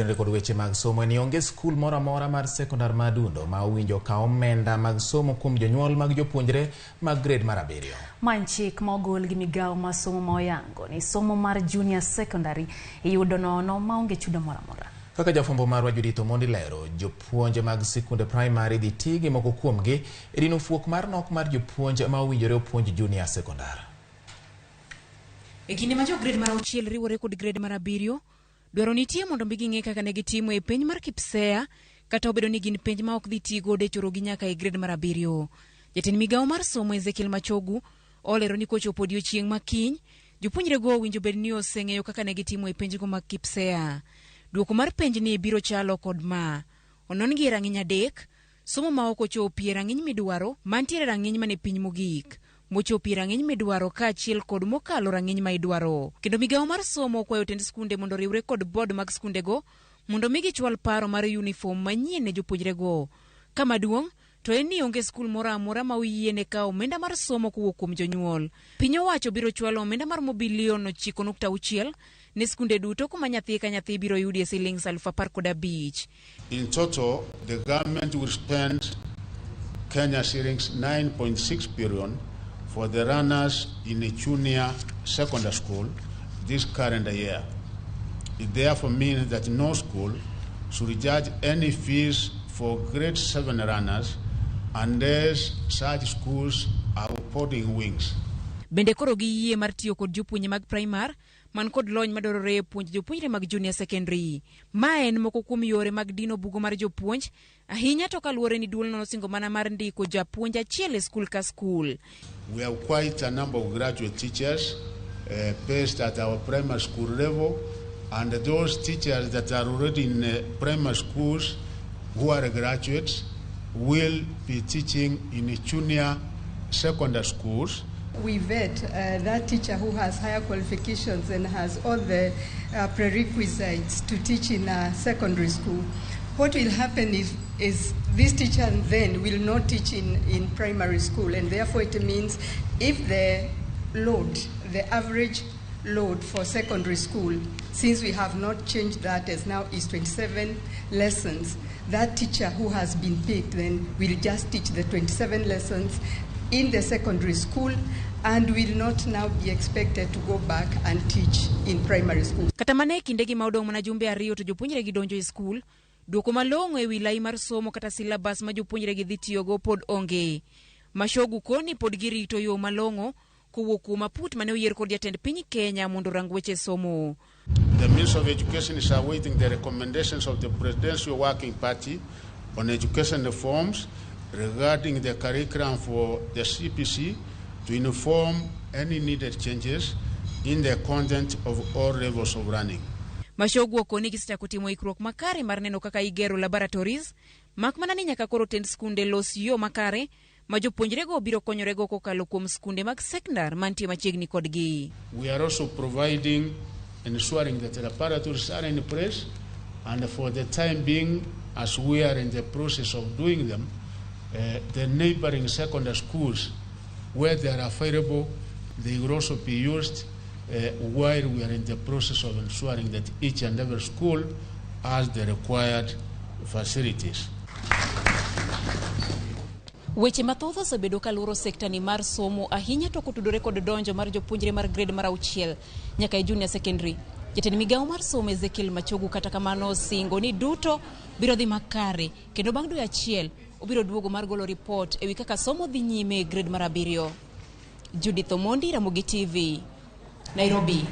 Kendo kod weche mag somo ni onge skul moro amora mar sekondar ma Adundo ma owinjo kaw omenda mag somo kuom jonyuol mag jopuonjre mag grade mar 7. Ma en chik ma ogol gi migawo mar somo ma oyango ni somo mar junior secondary iyudo nono maonge chudo moro amora. Kaka jafwambo marwa Judith Omondi lero, jopuonj mag sikunde primary dhi ti gi moko kuomgi e dino fuok mar nok mar jopuonj ma owinjore opuonj junior secondar. E kinde ma jo grade mar 6 riwore kod grade mar 7, dwaro nitie mondo mi ging'e kaka ne gitimo e penj mar KPSEA, kata obedo ni gin penj ma ok dhi ti godo e chorogi nyaka e grade mar 7. Jatend migawo mar somo Ezekiel Machogu olero ni kochopo odiochieng' ma kiny, jopuonjrego owinjo bed ni oseng'eyo kaka ne gitimo e penjgo mag KPSEA. Duoko mar penjni biro chalo kod ma. Onon-gi e rang'iny 3, somo ma ok ochopi e rang'iny midwaro, mantiere e rang'iny mane piny mogik, mochopi e rang'iny midwaro kaachiel kod mokalo rang'iny ma idwaro. Kendo migawo mar somo okwayo tend skunde mondo oriwre kod board mag skundego mondo mi gichwal paro mar uniform manyien ne jopuonjrego. Kama duong' to en ni onge skul moro amora ma oyiene kawo omenda mar somo kowuok kuom jonyuol. Piny owacho biro chwalo omenda maromo bilion 9.6 ne skunde duto kuma nyathi ka nyathi biro yudie siling 15,000. In total, the government will spend Kenya shillings 9.6 billion for the learners in a junior secondary school this calendar year. It therefore means that no school should charge any fees for grade 7 learners unless such schools are boarding wings. Bende koro giyie mar tiyo kod jopuonje mag primar man kod lony madwarore e puonjo jopuonjre mag junior secondary. Ma en moko kuom yore mag dino bugo mar jopuonj, ahinya to kaluwore ni duolno nosingo mana mar ndiko japuonj achiel e skul ka skul. We have quite a number of graduate teachers based at our primary school level, and those teachers that are already in primary schools who are graduates will be teaching in junior secondary schools. We vet that teacher who has higher qualifications and has all the prerequisites to teach in a secondary school. What will happen is this teacher then will not teach in primary school, and therefore it means if the load, the average load for secondary school, since we have not changed that as now is 27 lessons, that teacher who has been picked then will just teach the 27 lessons in the secondary school and will not now be expected to go back and teach in primary school. Kata mana e kindegi ma odong' mana jumbe 2 to jopuonjre gi donjo e skul, duoko malong'o e wi lai mar somo kata syllabus ma jopuonjre gi dhi tiyogo pod onge. Machogu koni pod girito yo malong'o kowuok kuom aput mane oyier kod jatend piny Kenya mondo orang weche somo. The Ministry of Education is awaiting the recommendations of the Presidential Working Party on education reforms regarding the curriculum for the CBC to inform any needed changes in the content of all levels of learning. Machogu okoni gisechako timo ikruok makare mar neno kaka igero laboratories, mak mana ni nyaka koro tend skunde los yo makare ma jopuonjrego biro konyorego kokalo kuom skunde mag sekondar mantie machiegni kodgi. We are also providing, ensuring that the laboratories are in place, and for the time being, as we are in the process of doing them, the neighboring secondary schools where they are available, they will also be used while we are in the process of ensuring that each and every school has the required facilities. Weche mathoth osebedo kaluoro sekta ni mar somo ahinya to kotudore kod donjo mar jopuonjre mar grade mar 6 nyaka e junior secondary. Jatend migawo mar somo Ezekiel Machogu kata kamano osingo ni duto biro dhi makare kendo bang' dwe achiel obiro duogo mar golo ripot ewi kaka somo dhi nyime e grade mar 7. Judith Omondi, Ramogi TV, Nairobi.